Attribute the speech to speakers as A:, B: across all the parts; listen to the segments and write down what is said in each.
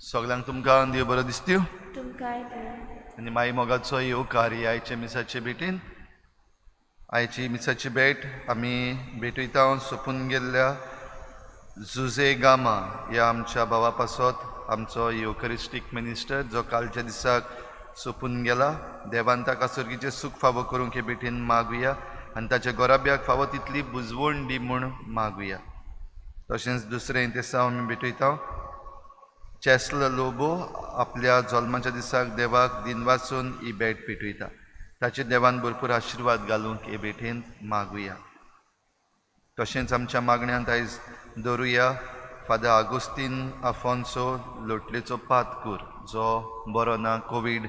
A: सगल्यांक तुमकां देव बरो दिसत्यो
B: तुमकांय देव.
A: आनी माई मोगाचो येवकार ही आयच्या मिसाचे भेटीन. आयची मिसाची भेट आमी भेटयता सोंपून गेल्ल्या जुजे गामा ह्या आमच्या भावा पासत, आमचो युकरिस्टीक मिनिस्टर जो कालच्या दिसाक सोंपून गेला. देवान ताका सर्गीचें सूख फावो करूंक हे भेटीन मागुया आनी ताच्या गोराब्याक फावो तितली बुजवण दी म्हूण मागुया. तशेंच दुसरें दिसा आमी भेटयता चॅस्ल लोबो आपल्या जल्माच्या दिसाक देवाक दिनवासून ही भेट पेटयता. ताचे देवान भरपूर आशिर्वाद घालूंक हे भेटेन मागुया. तशेंच आमच्या मागण्यांत आयज दवरुया फादर आगुस्तीन आफोन्सो लोटलेचो पातकूर जो बरो ना, कोवीड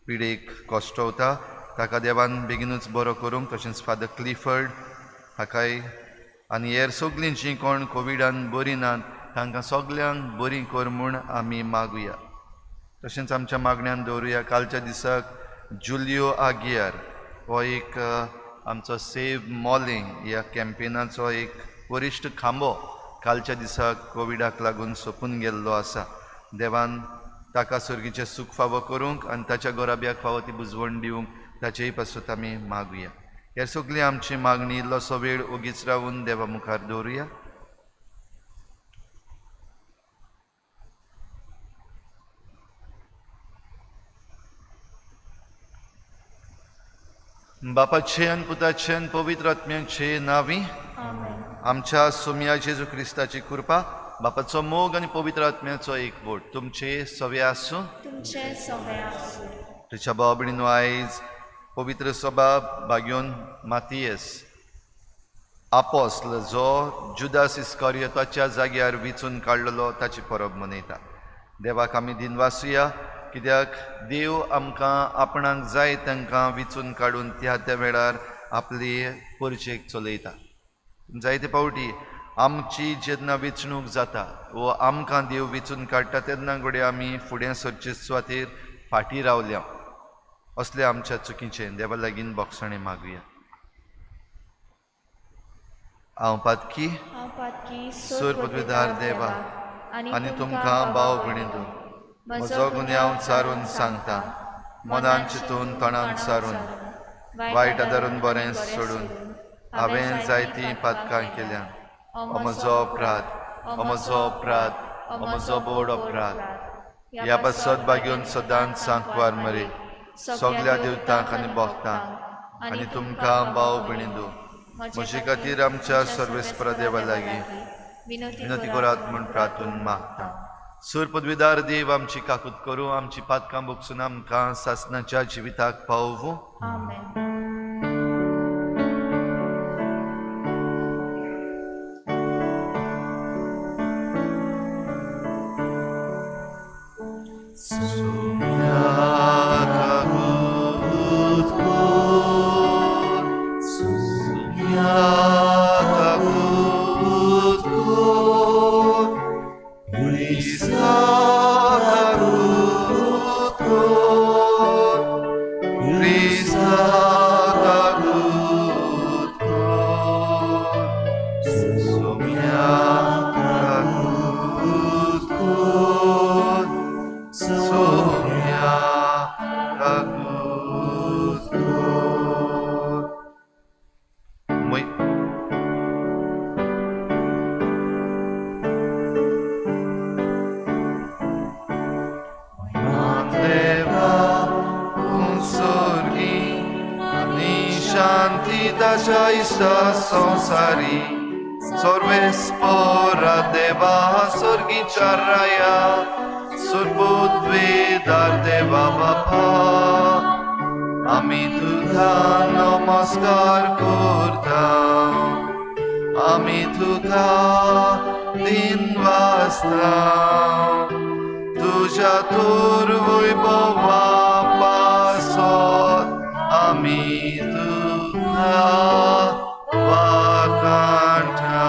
A: पिडेक कश्टवता, ताका देवान बेगीनूच बरो करूंक. तशेंच फादर क्लिफर्ड हाकाय आनी हेर सगळीं जीं कोण कोविडान बरीं नात तांकां सगल्यांक बरीं कर म्हूण आमी मागुया. तशेंच आमच्या मागण्यान दवरुया कालच्या दिसाक जुलियो आगियार हो एक आमचो सेव मॉलिंग ह्या कॅम्पेनाचो एक वरिश्ठ खांबो कालच्या दिसाक कोविडाक लागून सोंपून गेल्लो आसा. देवान ताका सर्गीचें सूख फावो करूंक आनी ताच्या गोराब्याक फावो ती बुजवण दिवंक ताचेय पासत आमी मागुया. हे सगळी आमची मागणी इल्लोसो वेळ ओगीच रावून देवा मुखार दवरुया. बापाचे आनी पुताचे आनी पवित्र आत्म्याचे नांवी आमच्या सोम्या जेजू क्रिस्ताची कृपा, बापाचो मोग आनी पवित्र आत्म्याचो एकवट तुमचे सवे आसूं.
B: तुमचे सवे आसूं.
A: तुझ्या भाव भयणीनो, आयज पवित्र सभा भाग्योन मातियस आपोस्ल जो जुदास इस्कारियोताच्या जाग्यार विचून काडलेलो ताची परब मनयता. देवाक आमी दिनवासुया कित्याक देव आमकां आपणाक जाय तांकां विचून काडून त्या त्या वेळार आपली परचेक चलयता. जायते फावटी आमची जेन्ना वेंचणूक जाता वो आमकां देव वेंचून काडटा तेन्ना घडये आमी फुडें सरचे सुवातेर फाटीं रावल्या. असले आमच्या चुकीचें देवा लागीं बोगसणें मागुया. हांव पातकी
B: सोर
A: पदवीदार देवा आनी तुमकां भाव भयणींनो म्हजो गुन्यांव सारून सांगता, मनान चिंतून तोंडान सारून वायट आदारून बरें सोडून हांवें जायतीं पातकां केल्या. हो म्हजो अपराध, हो म्हजो अपराध, हो म्हजो बोड अपराध. ह्या पासत बागेवन सदांच सांकवार मरे सगल्या देवतांक आनी भक्तांक आनी तुमकां भाव भयणींनो म्हजे खातीर आमच्या सर्वेस्परा देवा लागीं विनंती करात म्हूण प्रार्थून मागता. सूर पदवीदार देव आमची काकूत करूं, आमची पातकां भोगसून आमकां सासनाच्या जिविताक पावोवं.
B: आमेन.
A: संसारी सर्वेस्परा देवा स्वर्गीच्या राया सुरबुद्वेदार देवा बापा आमी तुका नमस्कार करता, आमी तुका दिनवासता. तुज्या तुर्वैभवा पासत आमी तुका वाकांठा.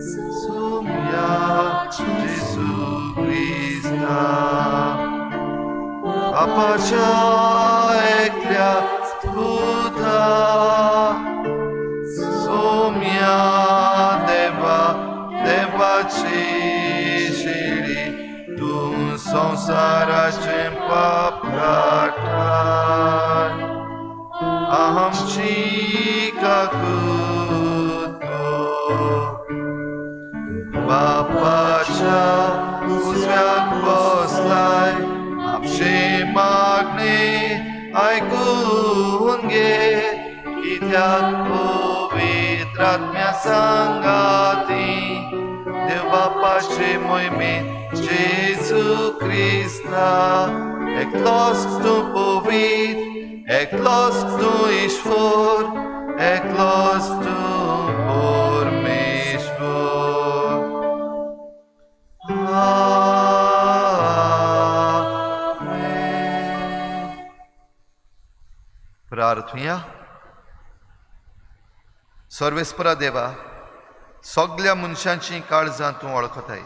A: सोम्या जेजू क्रिस्ता बापाच्या एकल्या पुता सोम्या देवा देवाची शिडी संवसाराचें पाप काडटाय, आमची काकूत कर. बापाच्या उजव्याक बसलाय, आमचे मागणे आयकून घे, कित्याक पवित्र आत्म्या सांगाती देव बापाचे मोहिमेंत जेजू क्रिस्ता, एकलोच तूं पवित्र, एकलोच तूं ईश्वर, एकलोच तूं परमेश्वर. आमेन. प्रार्थुया. सर्वेस्परा देवा, सगल्या मनशांचीं काळजां तूं वळखताय.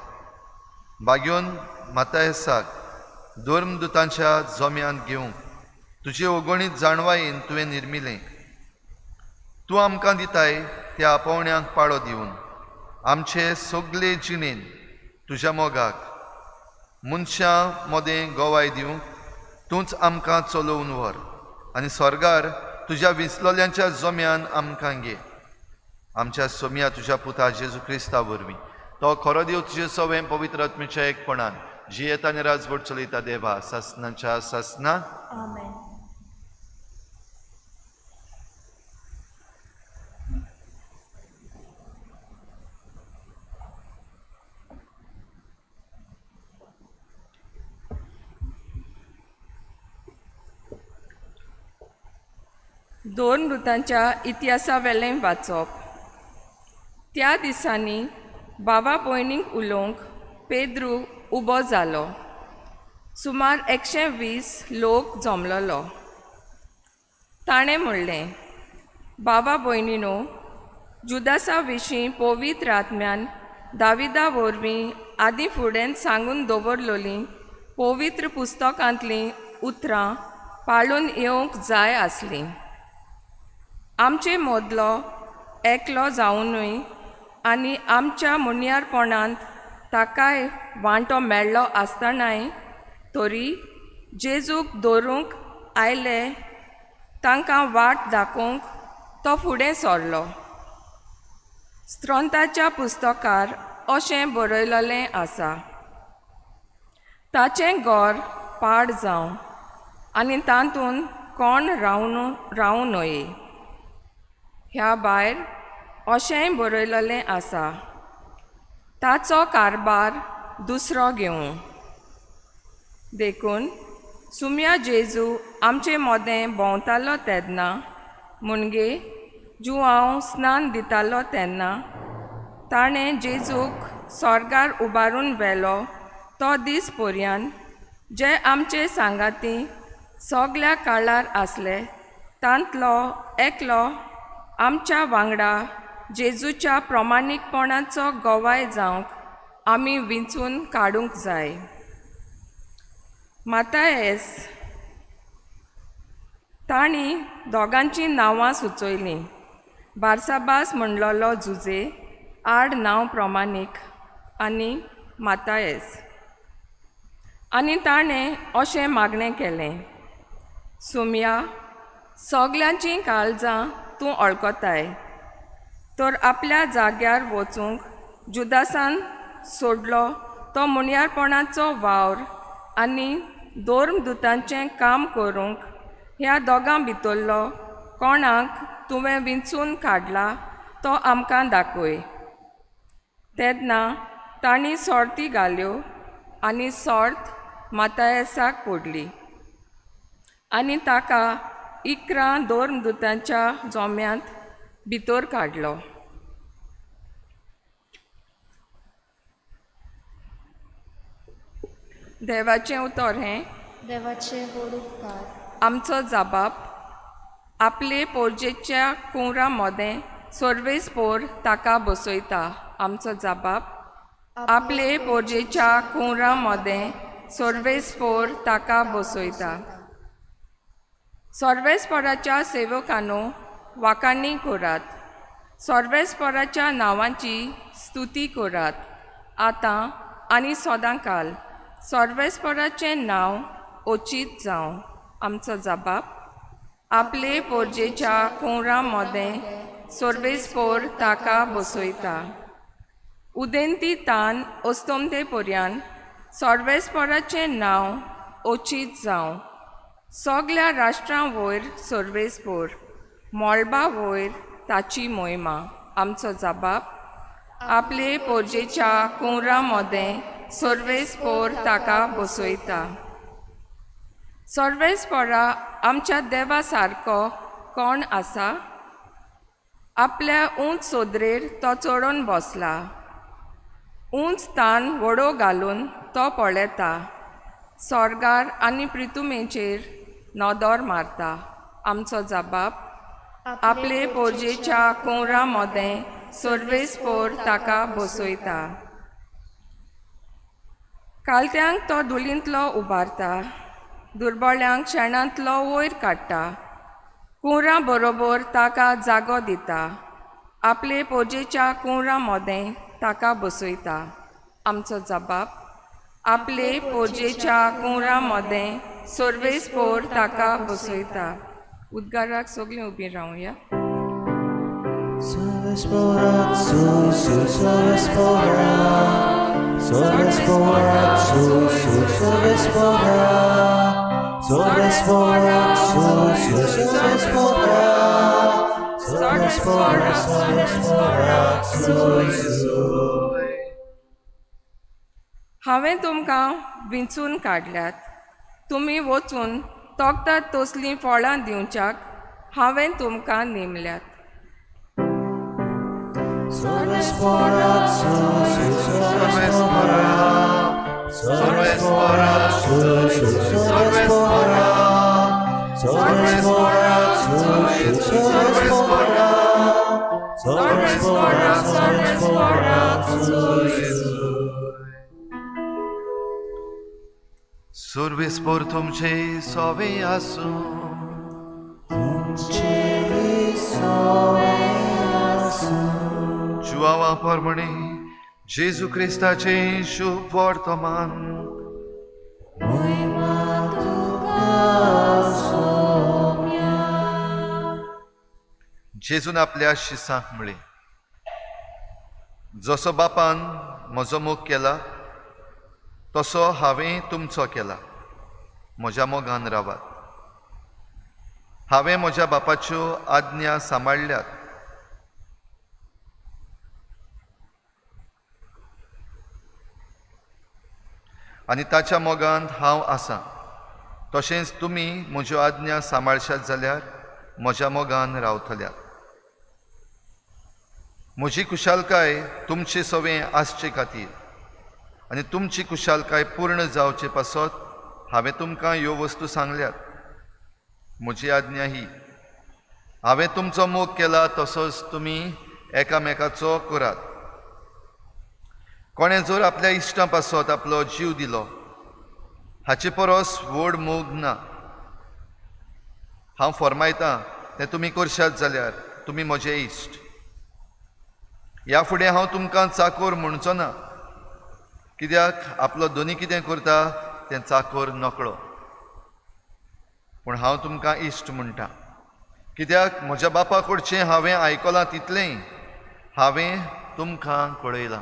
A: बागयोन मातायसाक धर्मदुतांच्या जम्यांत घेवंक तुजे अगणीत जाणवायेन तुवें निर्मिलें. तूं आमकां दिताय त्या आपोवण्यांक पाळो दिवन आमचे सगले जिणेन तुज्या मोगाक मनशां मदें गवाय दिवंक तूंच आमकां चलोवन व्हर आनी स्वर्गार तुज्या विसलोल्यांच्या जम्यान आमकां घे. आमच्या सोम्या तुज्या पुता जेजू क्रिस्ता वरवीं, तो खरो देव तुजे सवें पवित्र आत्म्याच्या एकपणान जियेता आनी राजवट चलयता देवा सासनाच्या सासना.
B: आमेन.
C: दोन रुतांच्या इतिहासा वेलें वाचप. त्या दिसांनी बाबा भयणींक उलोवंक पेद्रू उबो जालो. सुमार 120 लोक जमलोलो. ताणें म्हणलें, बाबा भयणीनो, जुदासा विशीं पवित्र आत्म्यान दाविदा वरवीं आदीं फुडें सांगून दवरलोलीं पवित्र पुस्तकांतलीं उतरां पाळून येवंक जाय आसलीं. आमचे मदलो एकलो जावनूय आनी आमच्या मुनियारपणांत ताकाय वांटो मेळ्ळो आसतनाय तरी जेजूक दवरूंक आयले तांकां वाट दाखोवंक तो फुडें सरलो. स्त्रोंताच्या पुस्तकार अशें बरयलेलें आसा, ताचें घर पाड जावं आनी तातूंत कोण रावूं न्हय. ह्या भायर अशेंय बरयलेलें आसा, ताचो कारभार दुसरो घेवं. देखून सुम्या जेजू आमचे मदें भोंवतालो तेन्ना, म्हणजे जुआंव स्नान दितालो तेन्ना, ताणें जेजूक स्वर्गार उबारून व्हेलो तो दीस पर्यान जे आमचे सांगाती सगल्या काळार आसले तांतलो एकलो आमच्या वांगडा जेजूच्या प्रमाणीकपणाचो गवाय जावंक आमी विंचून काडूंक जाय. मातायस तांणी दोगांचीं नांवां सुचयलीं, बार्साबास म्हणलोलो जुजे आड नांव प्रमाणीक आनी मातायस. आनी ताणें अशें मागणें केलें, सुम्या, सगल्यांचीं काळजां तूं वळखताय, तर आपल्या जाग्यार वचूंक जुदासान सोडलो तो मुनियारपणाचो वावर आनी धर्मदुतांचें काम करूंक ह्या दोगां भितरलो कोणाक तुवें विंचून काडला तो आमकां दाखय. तेन्ना तांणी सोर्ती घाल्यो आनी सोर्त मातायसाक पडली आनी ताका 11 धर्मदुतांच्या जोम्यांत भितर काडलो. देवाचें उतर हें.
B: देवाचे व्हड उपकार.
C: आमचो जाबाब आपले पोरजेच्या कुंवरा मदें सर्वेस्पोर ताका बसयता. आमचो जाबाब आपले पोरजेच्या कुंवरा मदें सर्वेस्पोर ताका बसयता. सर्वेस्पोराच्या सेवकांनो वाकांनी करात, सर्वेस्पोराच्या नांवाची स्तुती करात, आतां आनी सदांकाल. सर्वेस्पराचें नांव ओचीत जावं. आमचो जबाब आपले पोरजेच्या कुंवरा मोदें सर्वेस्पोर ताका बसयता. उदेंती तान अस्तमते पर्यान सर्वेस्पराचें नांव ओचीत जावं. सगल्या राष्ट्रां वयर सर्वेस्पोर, मळबा वयर ताची मोहिमा. आमचो जबाब आपले पोरजेच्या कुंवरा मोदें सर्वेस्पोर ताका बसयता. सर्वेस्पोरा आमच्या देवा सारको कोण आसा? आपल्या उंच सोदरेर तो चडोवन बसला. उंच तान वडो घालून तो पळयता. सोर्गार आनी प्रितुमेचेर नदर मारता. आमचो जबाब आपले पोरजेच्या कुंवरा मोदें सर्वेस्पोर ताका बसयता. कालत्यांक तो धुलींतलो उबारता, दुर्बळ्यांक शेणांतलो वयर काडटा. कुंवरा बरोबर ताका जागो दिता. आपले पोरजेच्या कुंवरा मोदें ताका बसयता. आमचो जबाब आपले पोरजेच्या कुंवरा मोदें सर्वेस्पोर ताका बसयता. उद्गाराक सगळीं उबीं रावया. हांवें तुमकां विंचून काडल्यात, तुमी वचून तोखतात तसलीं फळां दिवच्याक हांवें तुमकां नेमल्यात.
A: सर्वेस्पोर तुमचे सोवे आसूं. जुआवा परमणे जेजू क्रिस्ताचें शुभ वर्तमान. जेजून आपल्या शिसांक म्हळें, जसो बापान म्हजो मोग केला तसो हांवें तुमचो केला. म्हज्या मोगान रावात. हांवें म्हज्या बापाच्यो आज्ञा सांबाळ्ळ्यात. आनी ताच्या मोगांत हांव आसां. तशेंच तुमी म्हज्यो आज्ञा सांबाळशात जाल्यार म्हज्या मोगान रावतल्यात. म्हजी खुशालकाय तुमचे सवें आसचे खातीर आनी तुमची खुशालकाय पूर्ण जावचे पासत हांवें तुमकां ह्यो वस्तू सांगल्यात. म्हजी आज्ञा ही, हांवें तुमचो मोग केला तसोच तुमी एकामेकाचो करात. कोणें जर आपल्या इश्टां पासत आपलो जीव दिलो हाचे परस व्हड मोग ना. हांव फर्मायतां तें तुमी करशात जाल्यार तुमी म्हजे इश्ट. ह्या फुडें हांव तुमकां चाकोर म्हणचो ना, कित्याक आपलो दोनी कितें करता तें चाकोर नकळो. पूण हांव तुमकां इश्ट म्हणटा, कित्याक म्हज्या बापा कडचें हांवें आयकलां तितलेंय हांवें तुमकां कळयलां.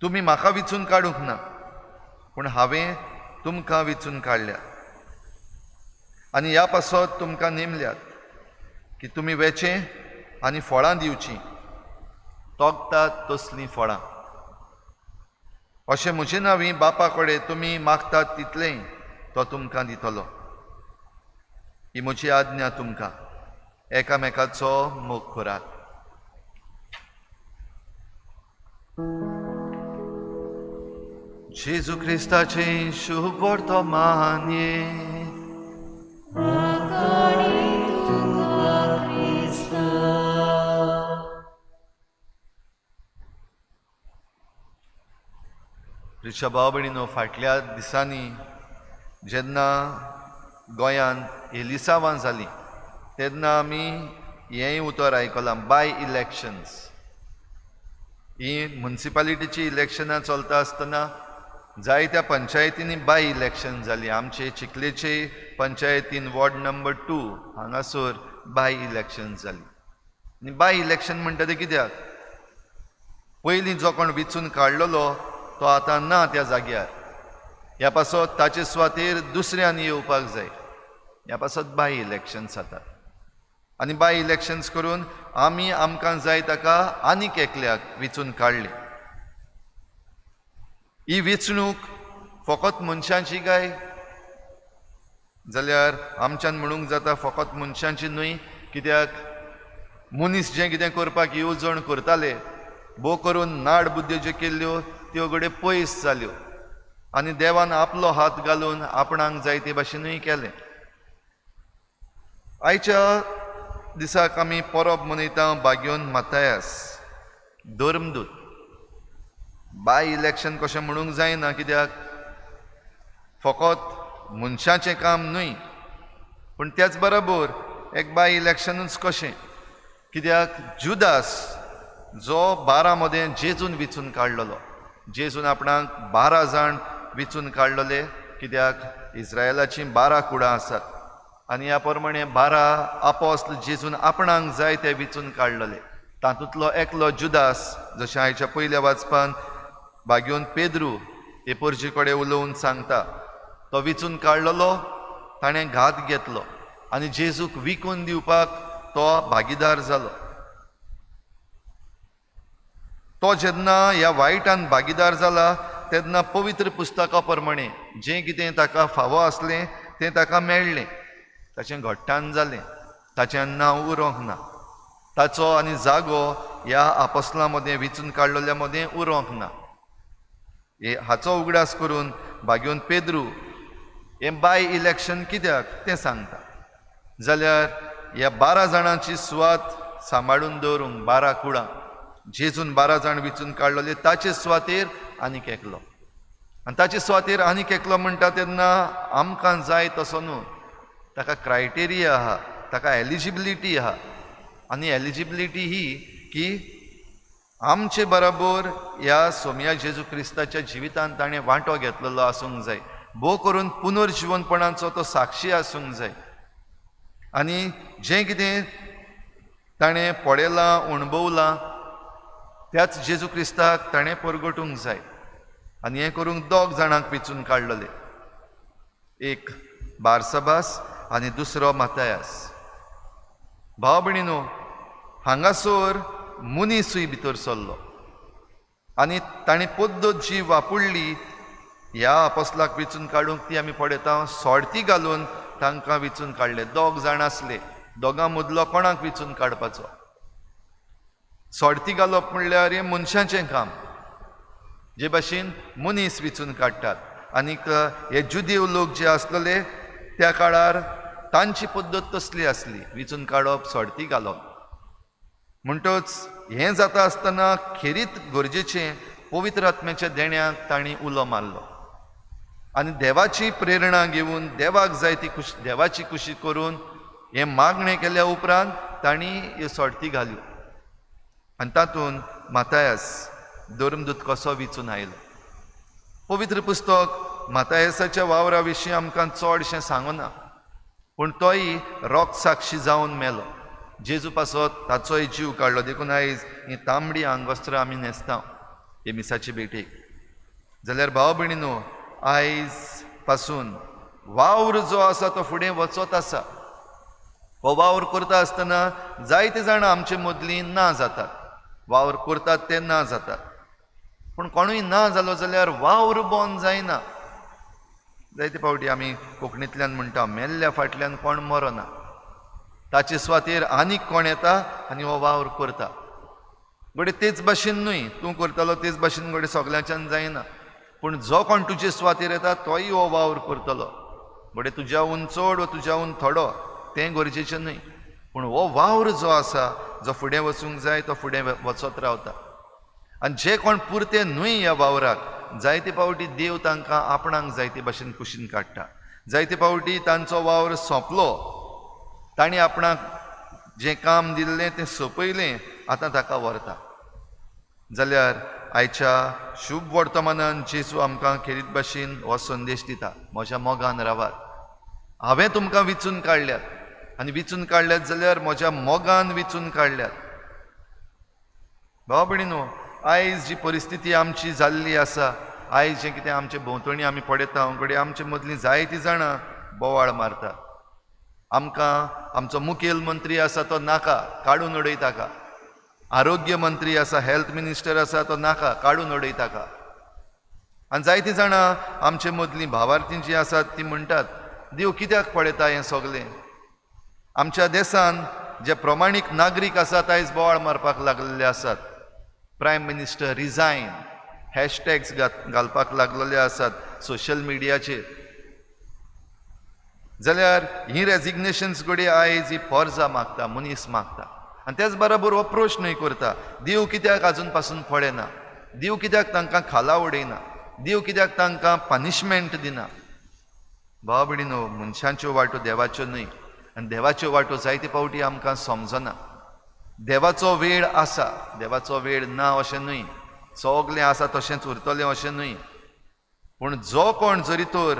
A: तुमी म्हाका विचून काडूंक ना, पूण हांवें तुमकां विचून काडल्या आनी ह्या पासत तुमकां नेमल्यात की तुमी वेचें आनी फळां दिवचीं, तोखतात तसलीं फळां. अशें म्हजे नांवी बापा कडेन तुमी मागतात तितलेंय तो तुमकां दितलो. ही म्हजी आज्ञा तुमकां, एकामेकाचो मोग करात. जेजू क्रिस्ताचें शुभ वर्तमान. रिक्षा भाव भयणीनो, फाटल्या दिसांनी जेन्ना गोंयांत एलिसांवां जालीं तेन्ना आमी हेंय उतर आयकलां, बाय इलेक्शन्स. ही मुन्सिपालिटीची इलेक्शनां चलता आसतना जायत्या पंचायतींनी बाय इलेक्शन जाली. आमचे चिखलेचे पंचायतीन वॉर्ड नंबर 2 हांगासर बाय इलेक्शन जाली. आनी बाय इलेक्शन म्हणटा तें कित्याक, पयलीं जो कोण विचून काडलेलो तो आतां ना त्या जाग्यार, ह्या पासत ताचे सुवातेर दुसऱ्यान येवपाक जाय, ह्या पासत बाय इलेक्शन्स जातात. आनी बाय इलेक्शन्स करून आमी आमकां जाय ताका आनीक एकल्याक विचून काडले. ही वेंचणूक फकत मनशांची काय जाल्यार आमच्यान म्हणूंक जाता फकत मनशांची न्हय, कित्याक मनीस जें कितें करपाक येवजण करताले भोव करून नाड बुद्ध्यो ज्यो केल्ल्यो त्यो घडये पयस जाल्यो आनी देवान आपलो हात घालून आपणाक जाय ते भाशेनूय केलें. आयच्या दिसाक आमी परब मनयता बाग्योन मातायास धर्मदूत. बाय इलेक्शन कशें म्हणूंक जायना, कित्याक फकत मनशाचें काम न्हय, पूण त्याच बरोबर एक बाय इलेक्शनूच कशें, कित्याक जुदास जो 12 मदें जेजून विचून काडलेलो, जेजून आपणाक 12 जाण विचून काडलेले, कित्याक इस्रायलाचीं 12 कुडां आसात आनी ह्या प्रमाणे 12 आपोस्ल जेजून आपणाक जाय ते विचून काडलेले. तातूंतलो एकलो जुदास, जशें आयच्या पयल्या वाचपान बाग्योन पेद्रू हे पोरजी कडेन उलोवन सांगता, तो विचून काडलेलो, ताणें घात घेतलो आनी जेजूक विकून दिवपाक तो भागीदार जालो. तो जेन्ना ह्या वायटान भागीदार जाला तेन्ना पवित्र पुस्तका प्रमाणे जें कितें ताका फावो आसलें तें ताका मेळ्ळें, ताचें घट्टान जालें, ताचें नांव उरोंक ना, ताचो आनी जागो ह्या आपोस्लां मदें विचून काडलेल्या मदें उरोंक ना. हे हाचो उगडास करून बाग्योन पेद्रू हें बाय इलेक्शन कित्याक तें सांगता. जाल्यार ह्या 12 जाणांची सुवात सांबाळून दवरूंक 12 कुडां जेजून 12 जाण विचून काडलेले ताचे सुवातेर आनीक एकलो, आनी ताचे सुवातेर आनीक एकलो म्हणटा तेन्ना आमकां जाय तसो न्हू, ताका क्रायटेरिया आहा, ताका एलिजिबिलिटी आहा. आनी एलिजिबिलिटी ही की आमचे बराबर ह्या सोम्या जेजू क्रिस्ताच्या जिवितांत ताणें वांटो घेतलेलो आसूंक जाय, भोव करून पुनर्जिवनपणाचो तो साक्षी आसूंक जाय आनी जें कितें ताणें पळयलां अणभवलां त्याच जेजू क्रिस्ताक ताणें परगटूंक जाय. आनी हें करूंक 2 जाणांक विचून काडलेले, एक बारसबास आनी दुसरो मातायास. भाव भयणीनो, हांगासर मनीसूय भितर सरलो आनी ताणें पद्दत जी वापरली ह्या आपोस्लाक विचून काडूंक ती आमी पळयता, सोडती घालून तांकां विचून काडले. 2 जाण आसले, दोगां मदलो कोणाक विचून काडपाचो? सोडती घालप म्हणल्यार हें मनशाचें काम, जे भाशेन मनीस विचून काडटात. आनीक हे जुदेव लोक जे आसलेले त्या काळार तांची पद्दत तसली आसली, विचून काडप, सोडती घालप. म्हणटच हें जाता आसतना खेरीत गरजेचें पवित्र आत्म्याच्या देण्याक तांणी उलो मारलो आनी देवाची प्रेरणा घेवन देवाक जाय ती खुशी, देवाची खुशी करून हें मागणें केल्या उपरांत तांणी ह्यो सोडती घाल्यो आनी तातूंत मातायास धर्मदूत कसो विचून आयलो. पवित्र पुस्तक मातायासाच्या वावरा विशीं आमकां चडशें सांगना, पूण तोय रोगसाक्षी जावन मेलो, जेजू पासत ताचोय जीव काडलो. देखून आयज ही तांबडी आंगवस्त्रां आमी न्हेसता हे मिसाचे भेटेक. जाल्यार भाव भयणीनो, आयज पासून वावर जो आसा तो फुडें वचत आसा. हो वावर करता आसतना जायते जाणां आमचे मदलीं ना जातात, वावर करतात ते ना जातात, पूण कोणूय ना जालो जाल्यार वावर बंद जायना. जायते फावटी आमी कोंकणींतल्यान म्हणटा, मेल्ल्या फाटल्यान कोण मरना, ताचे सुवातेर आनीक कोण येता आनी हो वावर करता. घडये तेच भाशेन न्हय, तूं करतालो तेच भाशेन घडये सगल्यांच्यान जायना, पूण जो कोण तुजे सुवातेर येता तोय हो वावर करतलो. घडये तुज्याहून चड वा तुज्याहून थोडो तें गरजेचें न्हय, पूण हो वावर जो आसा जो फुडें वचूंक जाय तो फुडें वचत रावता. आनी जे कोण पुरते न्हय ह्या वावराक, जायते फावटी देव तांकां आपणाक जायते भाशेन कुशीन काडटा. जायते फावटी तांचो वावर सोंपलो, तांणी आपणाक जें काम दिल्लें तें सोंपयलें, आतां ताका व्हरता. जाल्यार आयच्या शुभ वर्तमानान जेजू आमकां खेरीत भाशेन हो संदेश दिता, म्हज्या मोगान रावात. हांवें तुमकां विचून काडल्यात आनी विचून काडल्यात जाल्यार म्हज्या मोगान विचून काडल्यात. भाव भयणीनो, आयज जी परिस्थिती आमची जाल्ली आसा, आयज जें कितें आमचे भोंवतणी आमी पळयता, घडये आमचे मदलीं जायतीं जाणां बोवाळ मारतात. आमकां आमचो मुखेल मंत्री आसा तो नाका, काडून उडय ताका. आरोग्य मंत्री आसा, हेल्थ मिनिस्टर आसा तो नाका, काडून उडय ताका. आनी जायतीं जाणां आमचे मदलीं भावार्थी जीं आसात ती म्हणटात, देव कित्याक पळयता हें सगलें? आमच्या देशान जे प्रमाणीक नागरीक आसात आयज बोवाळ मारपाक लागलेले आसात. प्रायम मिनिस्टर रिजायन हॅशटॅग्स घालपाक लागलेले आसात सोशल मिडियाचेर. जाल्यार ही रेजिग्नेशन्स घडये आयज ही पोरजा मागता, मनीस मागता. आनी त्याच बरोबर हो प्रश्नूय करता, देव कित्याक आजून पासून पळयना? देव कित्याक तांकां खाला उडयना? देव कित्याक तांकां पनिशमेंट दिना? भाव भयणीनो, मनशांच्यो वाटो देवाच्यो न्हय आनी देवाच्यो वाटो जायते फावटी आमकां समजना. देवाचो वेळ आसा, देवाचो वेळ ना अशें न्हय, सगलें आसा तशेंच उरतलें अशें न्हय, पूण जो कोण जरी तर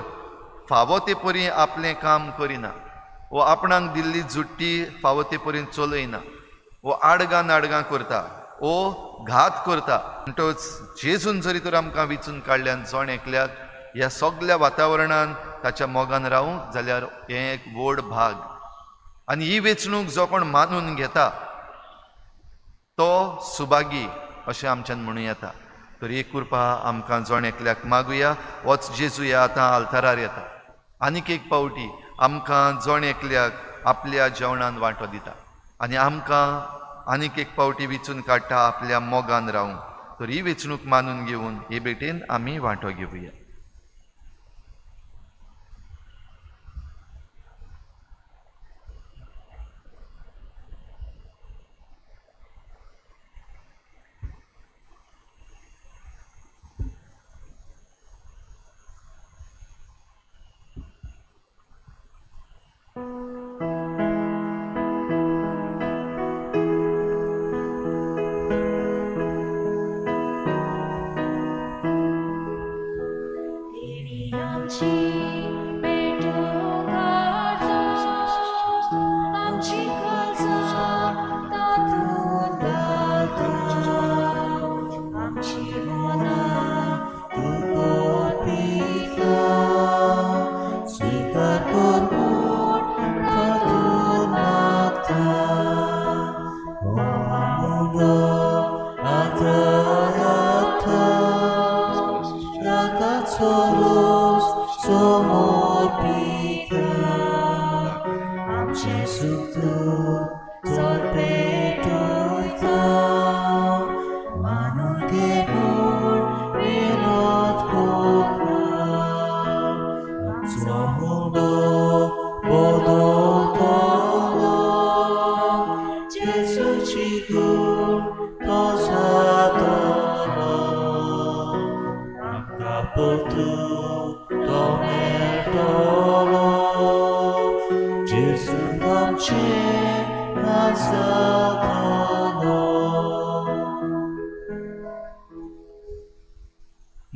A: फावो ते परी आपलें काम करिना वो आपणाक दिल्ली जुट्टी फावो ते परी चलयना, वो आडगां नाडगां करता, वो घात करता, म्हणटच जेजून जरी तर आमकां विचून काडल्यान जण एकल्याक ह्या सगल्या वातावरणान ताच्या मोगान रावूंक जाल्यार हें एक व्हड भाग. आनी ही वेंचणूक जो कोण मानून घेता तो सुभागी अशें आमच्यान म्हणूं येता. तर एक कृपा आमकां जण एकल्याक मागुया. वच जेजू ह्या आतां आल्तारार येता, आनीक एक पावटी आमकां जण एकल्याक आपल्या जेवणान वांटो दिता आनी आमकां आनीक एक पावटी विचून काडटा आपल्या मोगान रावूंक. तर ही वेंचणूक मानून घेवन हे भेटेन आमी वांटो घेवया.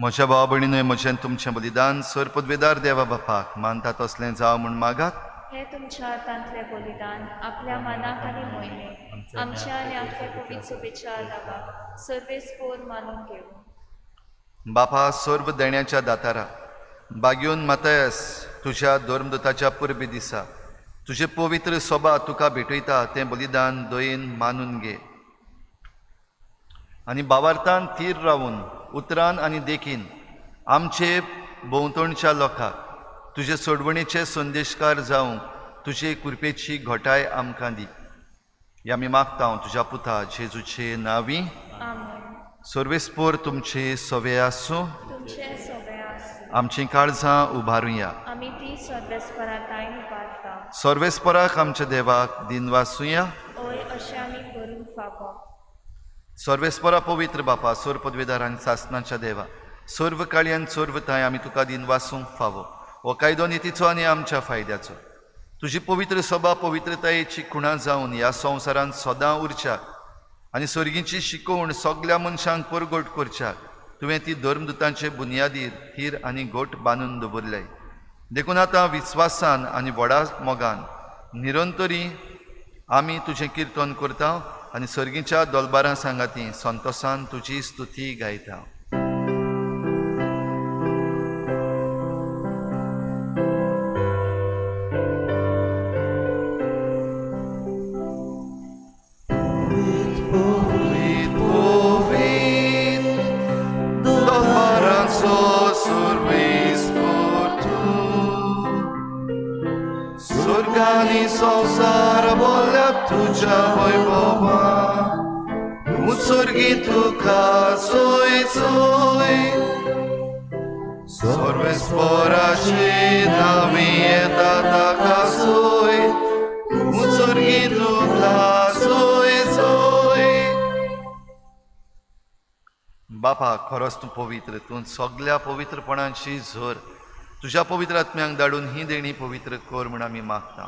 A: म्हज्या भाव भयणीनूय म्हजें तुमचें बलिदान सर पदवेदार देवा बापाक मानता तसलें जावं म्हूण मागात.
B: हे तुमच्या हातांतलें बलिदान आपल्या मनाक आनी मोहिमेक आमच्या आनी आपल्या पवित्र शुभेच्छा दावा सर्वेस्पोर मानून घेवं.
A: बापा सर्व देण्याच्या दातारा बागयोन मातयस तुज्या धर्मदूताच्या परबे दिसा तुजें पवित्र सोबा तुका भेटयता तें बलिदान दयेन मानून घे आनी बावार्थान थीर रावून उतरान आनी देखीन आमचे भोंवतणच्या लोकांक तुजे सोडवणेचे संदेशकार जावंक तुजे कृपेची घटाय आमकां दी. ह्या आमी मागता तुज्या पुता जेजूचे नांवी. सर्वेस्पोर तुमचे सवे आसूं. आमचीं काळजां उबारुया. सर्वेस्पोराक आमच्या देवाक दिनवासुया. सर्वेस्परा पवित्र बापा सर्व पदवेदार आनी सासनाच्या देवा सर्व काळयान सर्व थांय आमी तुका दिनवासूंक फावो. हो कायदो नितीचो आनी आमच्या फायद्याचो. तुजी पवित्र सभा पवित्रतायेची खुणा जावन ह्या संवसारांत सदां उरच्याक आनी सर्गीची शिकोवण सगल्या मनशांक परगट करच्याक तुवें ती धर्मदुतांचे बुन्यादीर थीर आनी घट बांदून दवरले. देखून आतां विस्वासान आनी व्हडा मोगान निरंतरी आमी तुजें किर्तन करता आनी सर्गीच्या दोलबारां सांगाती संतोसान तुजी स्तुती गायता. संसार बोल्या तुज्या वैभवा मुसर्गी तुका सोय सोय सर्वेस्पराची नावी येता ताका सोय मुसर्गी तुका सोय सोय. बापा, खरोच तूं पवित्र, तूं सगल्या पवित्रपणाची झर. तुज्या पवित्र आत्म्यांक धाडून ही देणी पवित्र कर म्हूण आमी मागता.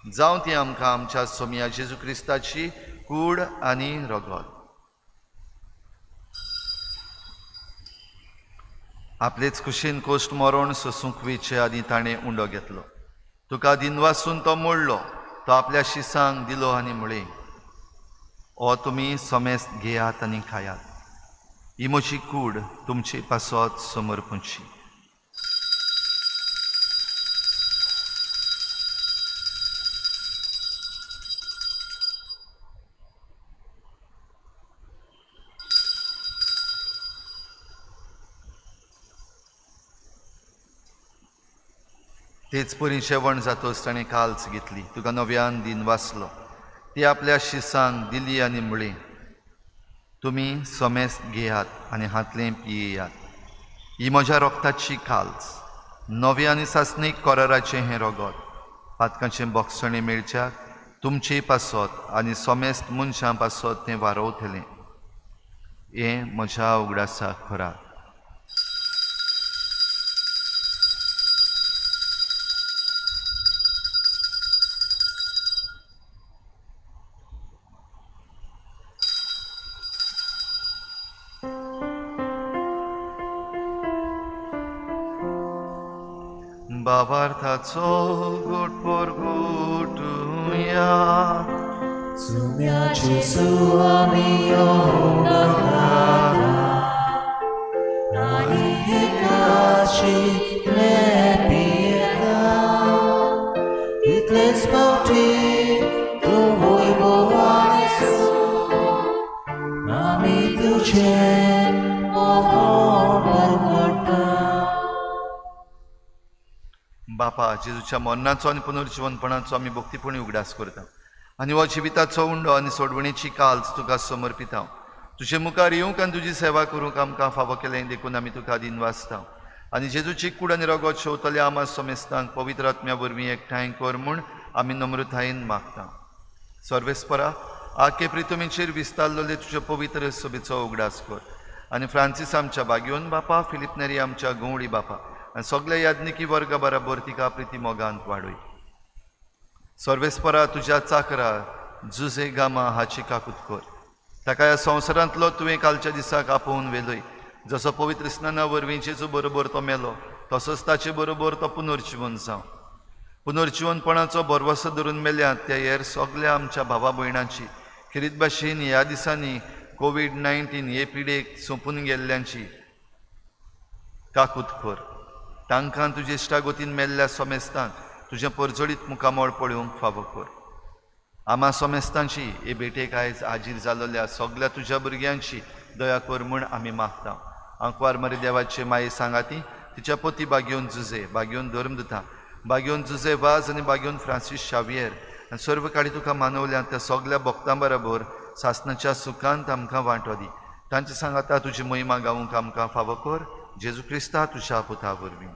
A: जावं ती आमकां आमच्या सोमया जेजू क्रिस्ताची कूड आनी रगत. आपलेच कुशीन कोश्ट मरण सोसूंक वेचे आदी ताणें उंडो घेतलो. तुका दिनवासून तो मोडलो, तो आपल्या शिसांक दिलो आनी म्हळें, ओ तुमी समेस्त घेयात आनी खायात, ही म्हजी कूड तुमचे पासत समर्पूची. तेच परी जेवण जातोच ताणें काल्च घेतली, तुका नव्यान दिन वाचलो, ती आपल्या शिसांक दिली आनी म्हळें, तुमी समेस्त घेयात आनी हातलें पियेयात, ही म्हज्या रोगताची काल्च, नव्या आनी सासणीक कराराचें हें रगत, पातकांचें बोगसणें मेळच्याक तुमचे पासत आनी समेस्त मनशां पासत तें वारोवतलें. हें म्हज्या उगडासाक खरा. बाबार्थाचो गोट परगटुया
D: सुम्या जेजू आमी योगाता आनी एकाशितले पियेता तितलेच फावटी तूं वैभवान आमी तुजें मोहन परगटा.
A: बापा, जेजूच्या मरणाचो आनी पुनर्जिवनपणाचो आमी भक्तीपणी उगडास करता आनी हो जिविताचो उंडो आनी सोडवणेची काल्च तुका समर्पिता. तुजे मुखार येवंक आनी तुजी सेवा करूंक आमकां फावो केलें देखून आमी तुका दिनवासता. आनी जेजूची कूड आनी रगत शेवतल्या आमा समेस्तांक पवित्र आत्म्या वरवीं एकठांय कर म्हूण आमी नम्रतायेन मागता. सर्वेस्परा, आखे प्रितुमीचेर विस्तारलेले तुज्या पवित्र सभेचो उगडास कर आनी फ्रांसीस आमच्या बागयोन बापा, फिलीप नेरी आमच्या गंवडी बापा आनी सगल्या याज्ञिकी वर्गा बराबर तिका प्रिती मोगांत वाडय. सर्वेस्परा, तुज्या चाकरा जुझे गामा हाची काकूत कर, ताका ह्या संवसारांतलो तुवें कालच्या दिसाक आपोवन व्हेलय. जसो पवित्र स्नाना वरवीं जेजू बरोबर तो मेलो तसोच ताचे बरोबर तो पुनर्जिवन जावं. पुनर्जिवनपणाचो भरवसो धरून मेल्यात त्या हेर सगल्या आमच्या भावा भयणांची, खेरीत भाशेन ह्या दिसांनी कोवीड-19 हे पिडेक सोंपून गेल्ल्यांची काकूत कर. तांकां तुजे इश्टागतीन मेल्ल्या सोमेस्तांक तुजें परजळीत मुखामळ पळोवंक फावो कर. आमा सोमेस्तांची हे भेटेक आयज हाजीर जाल्ल्या सगल्या तुज्या भुरग्यांची दया कर म्हूण आमी मागता. आंकवार मरे देवाचे माये सांगाती तिच्या पोती बागेवन जुझे, बागेवन धर्मदुता, बागेवन जुझे वाज आनी बागेवन फ्रांसीस शावियर आनी सर्व काळी तुका मानवल्या त्या सगल्या भक्तां बराबर सासनाच्या सुखांत आमकां वांटो दी. तांचे सांगाता तुजी महिमा गावूंक आमकां फावो कर. जेजू क्रिस्ता तुज्या पुता वरवीं.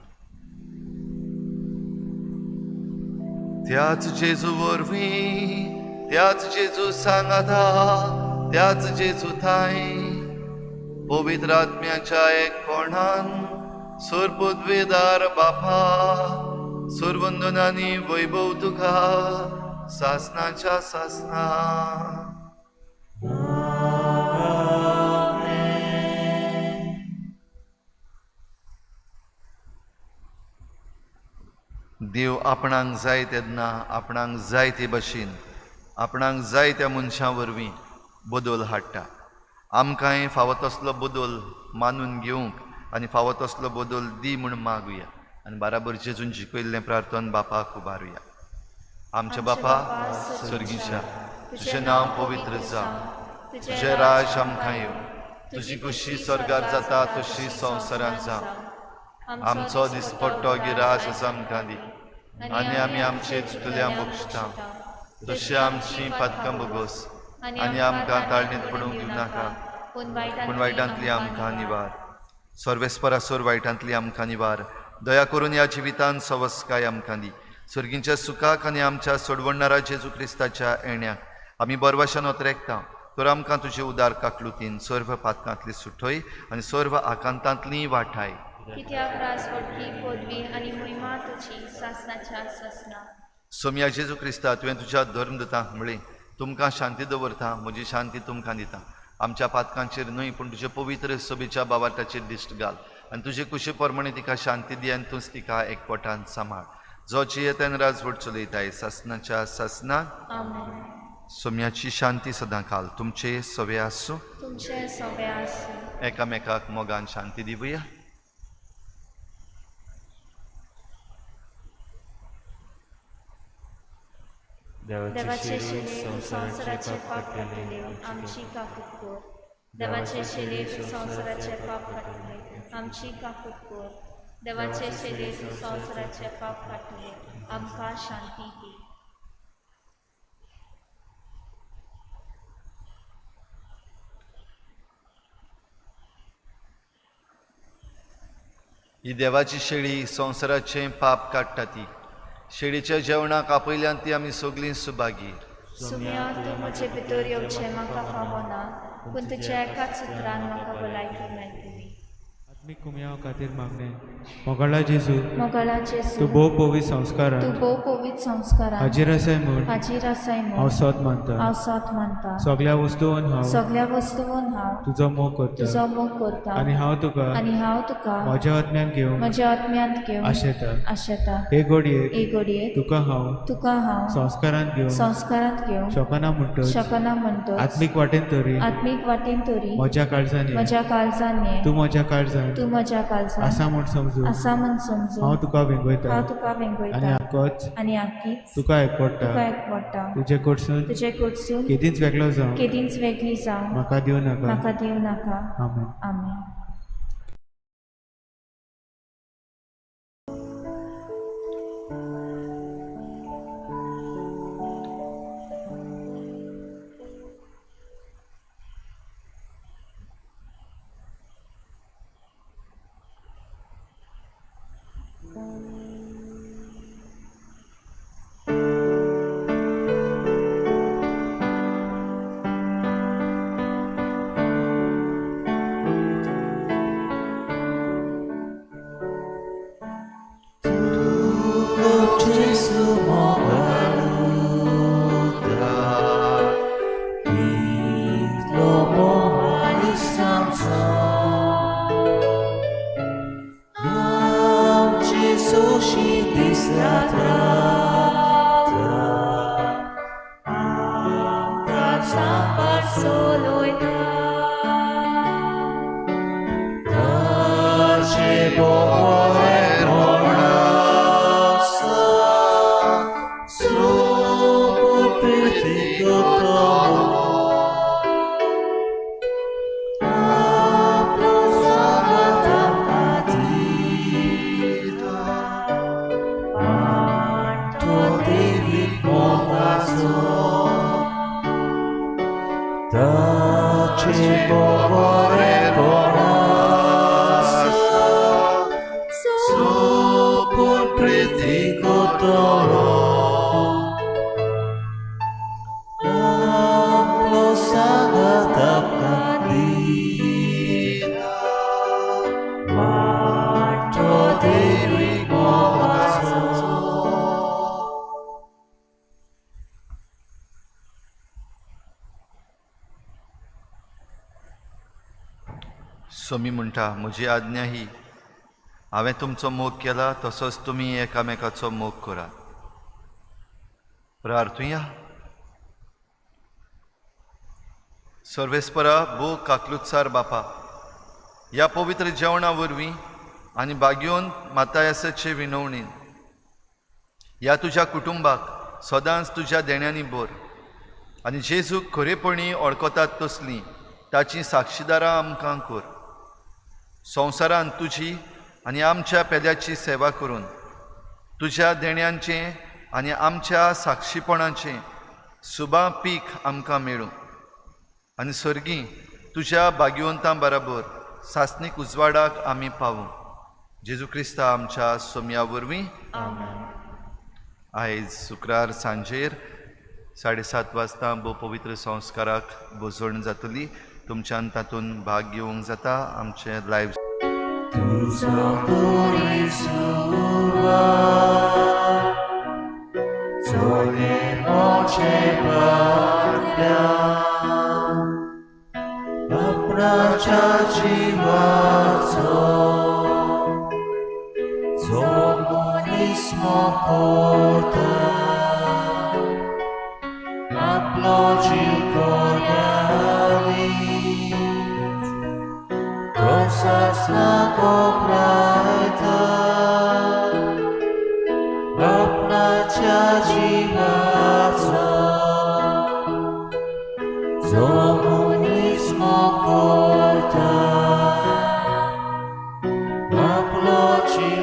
A: त्याच जेजू वरवीं, त्याच जेजू सांगाता, त्याच जेजू थांय पवित्र आत्म्याच्या एकपणान सुरपुदवेदार बापा, सुरवंदनानी वैभव तुका सासनाच्या सासना. देव आपणाक जाय तेन्ना आपणाक जाय ते भशेन आपणाक जाय त्या मनशां वरवीं बदल हाडटा. आमकांय फावो तसलो बदल मानून घेवंक आनी फावो तसलो बदल दी म्हूण मागुया आनी बाराबर जेजून शिकयल्लें प्रार्थन बापाक उबारुया. आमच्या बापा सर्गीच्या, तुजें नांव पवित्र जावं, तुजें राज आमकां येवं, तुजी खुशी स्वर्गार जाता तशी संवसारांत जावं. आमचो दिसपट्टो गिरास आसा आमकां दी आनी आमी आमचे चुकल्या बक्षता तशी आमची पातकां बोगोस आनी आमकां ताळणीत पडूंक दिवं नाका, पूण वायटांतली आमकां निवार. सर्वेस्परासोर वायटांतली आमकां निवार. दया करून ह्या जिवितान सवस्काय आमकां दी. सर्गींच्या सुखाक आनी आमच्या सोडवणारा जेजू क्रिस्ताच्या येण्याक आमी बरवाशान ओतरेकता. तर आमकां तुजे उदार काकलुतीन सर्व पातकांतली सुटय आनी सर्व आकांतांतली वाठाय.
B: कित्याक राजवटकी पदवी आनी महिमा तुजी सासनाच्या सासना.
A: सोम्या जेजू क्रिस्ता, तुवें तुज्या धर्मदूतांक म्हळें, तुमकां शांती दवरता, म्हजी शांती तुमकां दिता. आमच्या पातकांचेर न्हय पूण तुजे पवित्र सभेच्या बावाटाचेर दिश्ट घाल आनी तुजे कुशी प्रमाणे तिका शांती दी आनी तूंच तिका एकवटान सांबाळ. जो जियेतान राजवट चलयताय सासनाच्या सासना.
B: आमेन.
A: सोम्याची शांती सदां काल तुमचे सवे आसूं.
B: तुमचे सवे आसूं.
A: एकामेकाक मोगान शांती दिवया.
B: देवाचे शिले संवसाराचे पाप काडटले आमची काकूत कर. देवाचे शिले संवसाराचे पाप काडटले आमची काकूत कर. देवाचे शिले संवसाराचे पाप काडटले आमकां शांती दी.
A: ही देवाची शेळी संवसाराचें पाप काडटा. ती शेळीच्या जेवणाक आपयल्यान ती आमी सगळीं सुभागी.
B: सुम्या, तूं म्हजे भितर येवचें म्हाका फावो ना, पूण तुज्या एकाच उतरान म्हाका भलायकी मेळटली.
E: आत्मीक कुमयाव खातीर मागणें. मोगाळा जेजू,
B: मोगाळा जेजू,
E: तूं भोव पवित्र संस्कारान
B: तूं भोव पवित्र संस्कारान
E: हाजीर आसाय म्हूण
B: हाजीर आसाय
E: हांव
B: म्हूण
E: सोद मानता.
B: हांव सोद मानता.
E: सगळ्या वस्तून हांव
B: सगळ्या वस्तून हांव
E: तुजो मोग करता
B: तुजो मोग करता
E: आनी हांव तुका
B: आनी हांव तुका
E: म्हज्या आत्म्यान घेवंक
B: म्हज्या आत्म्यांत घेवन
E: आशेता.
B: आशेता.
E: हे घडयेक
B: हे घडयेक
E: तुका हांव
B: तुका हांव
E: संस्कारांत घेवंक
B: संस्कारांत घेवंक
E: शकना म्हणटच
B: शकना म्हणटच
E: आत्मीक वाटेन तरी
B: आत्मीक वाटेन तरी
E: म्हज्या काळजान ये.
B: म्हज्या काळजान ये.
E: तूं म्हज्या काळजान
B: तूं म्हज्या काळजान
E: आसा म्हूण समजून
B: आसा म्हूण समजून
E: हांव तुका वेंगयता
B: हांव तुका
E: आनी
B: वेंगयता
E: आकोच
B: आनी आकीच
E: तुका एकवडटा.
B: तुका एकवडटा.
E: तुजे कडसून
B: तुजे कडसून
E: केदींच वेगळो जावं
B: केदींच वेगळी जावं
E: म्हाका दिवं नाका.
B: म्हाका दिवं नाका.
E: आमेन.
B: आमेन.
A: सोमी म्हणटा, म्हजी आज्ञा ही, हांवें तुमचो मोग केला तसोच तुमी एकामेकाचो मोग करात. प्रार्थुया. सर्वेस्परा भो काकलुत्सार बापा, ह्या पवित्र जेवणा वरवीं आनी बागयोन मातायासाचे विनवणीन ह्या तुज्या कुटुंबाक सदांच तुज्या देण्यांनी भर आनी जेजूक खरेपणी वळखतात तसलीं ताचीं साक्षीदारां आमकां कर. संवसारांत तुजी आनी आमच्या पेल्याची सेवा करून तुज्या देण्यांचें आनी आमच्या साक्षीपणाचें सुबा पीक आमकां मेळूं आनी सर्गीं तुज्या भाग्यवंतां बराबर सासणीक उजवाडाक आमी पावूं. जेजू क्रिस्ता आमच्या सोम्या वरवीं. आयज शुक्रार सांजेर 7:30 वाजता भोव पवित्र संस्काराक भोजवण जातली. तुमच्यान तातूंत भाग घेवंक जाता. आमचें लायव्ह
D: आपणाच्या जिवाचो जो मनीस मोकोता आपलो जीव कोऱ्याली तो सासना कोपरायता आपणाच्या जिवाचो जो मनीस मोकोता आपलो जीव.